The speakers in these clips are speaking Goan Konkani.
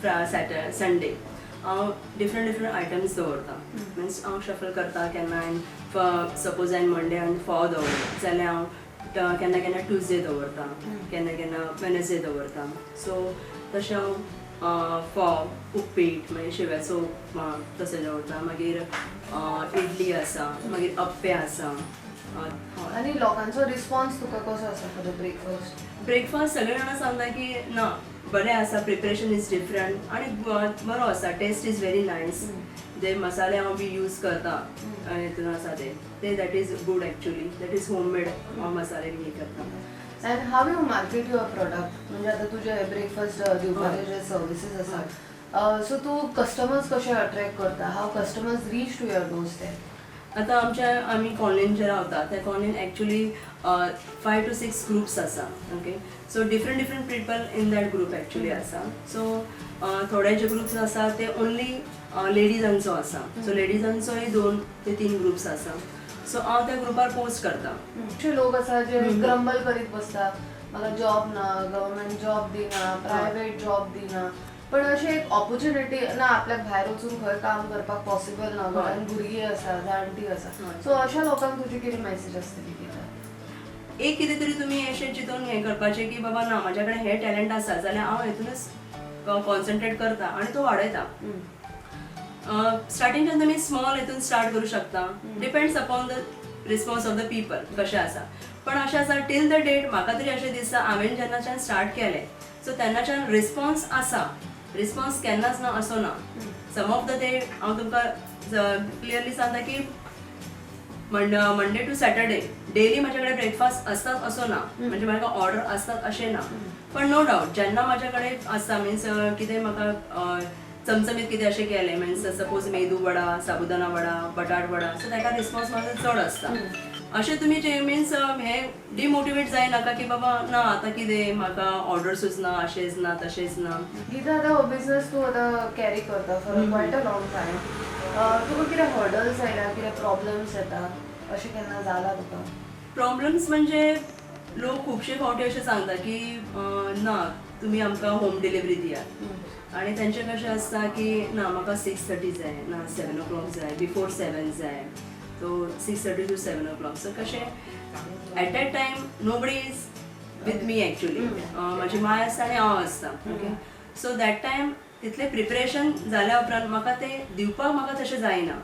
सॅटर संडे हांव डिफरंट डिफरंट आयटम्स दवरता. मिन्स हांव शफल करता. केन्ना हांवें, सपोज हांवें मंडे हांवें फोव दवरले जाल्यार हांव केन्ना केन्ना ट्युजडे दवरता, केन्ना केन्ना वेनसडे दवरता. सो तशें हांव फोव, उपीट, मागीर शेव्याचो उपमा तशें दवरता. मागीर इडली आसा, मागीर अप्पे आसा, हय. आनी लोकांचो रिस्पॉन्स तुका कसो आसा फॉर the breakfast? Breakfast सगळे जाणां सांगता की ना, बरें आसा, प्रिपरेशन is different आनी बरो आसा, टेस्ट is very nice. जे मसाले हांव बी यूज करता हितून आसा ते that is good actually, that is home made हांव मसाले बी हे करता. And how you market your product? म्हणजे आता तुजे ब्रेकफास्ट दिवपाचे जे सर्विसीस आसा, सो तूं कस्टमर्स कशे अट्रॅक्ट करता? How customers reach to your doorstep? आतां आमच्या आमी कॉलनीन जे रावता त्या कॉलनीन actually 5 to 6 groups आसा, okay? So different different people in that group actually आसा. सो थोडे जे ग्रुप्स आसा ते ओनली लेडीजांचो आसा. सो लेडीजांचोय दोन ते तीन ग्रुप्स आसा. सो हांव त्या ग्रुपार पोस्ट करता. खुबशे लोक आसा जे ग्रंबल करीत बसता, म्हाका जॉब ना, गव्हर्मेंट जॉब दिना, प्रायव्हेट जॉब दिना, पण अशें एक ऑपॉर्च्युनिटी ना, आपल्याक भायर वचून खंय काम करपाक पॉसिबल ना, घरान भुरगीं आसा, जाणटी आसा. सो अशा लोकांक तुजी कितें मॅसेज आसतली कितें? एक कितें तरी तुमी अशें चिंतून हें करपाचें की बाबा ना, म्हाज्या कडेन हें टॅलंट आसा जाल्यार हांव हेतूनच कॉन्सन्ट्रेट करता आनी तो वाडयता. स्टार्टिंगच्यान तुमी स्मॉल हितून स्टार्ट करूं शकता, depends upon the response of the people कशें आसा. पण अशें आसा, टील the date म्हाका तरी अशें दिसता, हांवें जेन्नाच्यान स्टार्ट केलें, सो तेन्नाच्यान रिस्पॉन्स आसा. रिस्पॉन्स केन्नाच ना असो ना. सम ऑफ the ते हांव तुमकां क्लियरली सांगता की मंडे टू सॅटरडे डेली म्हाज्या कडेन ब्रेकफास्ट आसतात असो ना, म्हणजे म्हाका ऑर्डर आसतात अशें ना. पण नो डावट, जेन्ना म्हाज्या कडेन आसता, मिन्स कितें म्हाका चमचमीत कितें अशें केलें, मिन्स सपोज मेदू वडा, साबुदाना वडा, बटाट वडा, सो ताका रिस्पॉन्स म्हाजो चड आसता. अशें तुमी जे मिन्स हे डिमोटिवेट जायनाका की बाबा ना, आतां कितें म्हाका ऑर्डर्सूच ना, अशेंच ना, तशेंच ना. गीता, आतां हो बिझनस तूं आतां कॅरी करता for quite a long time. तुका कितें हर्डल्स आयल्या, कितें प्रॉब्लेम्स येता, अशें केन्ना जालां तुका? प्रॉब्लेम्स म्हणजे लोक खुबशे फावटी अशें सांगता की ना, तुमी आमकां होम डिलिव्हरी दियात. आनी तेंचें कशें आसता की ना, म्हाका 6:30 जाय, ना 7 ओ क्लॉक जाय, बिफोर 7 जाय. So 6:30 to 7 o'clock. So कशें, at that time nobody is with me actually. म्हाजी माय आसता आनी हांव आसता, ओके? सो that time तितलें प्रिपरेशन जाल्या उपरांत म्हाका तें दिवपाक म्हाका तशें जायना.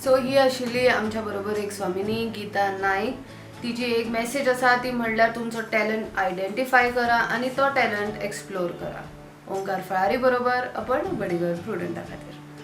सो ही आशिल्ली आमच्या बरोबर एक स्वामिनी गीता नाईक. तिची एक मेसेज आसा, ती म्हणल्यार तुमचो टॅलंट आयडेंटिफाय करा आनी तो टॅलंट एक्सप्लोर करा. ओंकार फळारी बरोबर अपर्णा बडिगर, प्रुडंटा खातीर.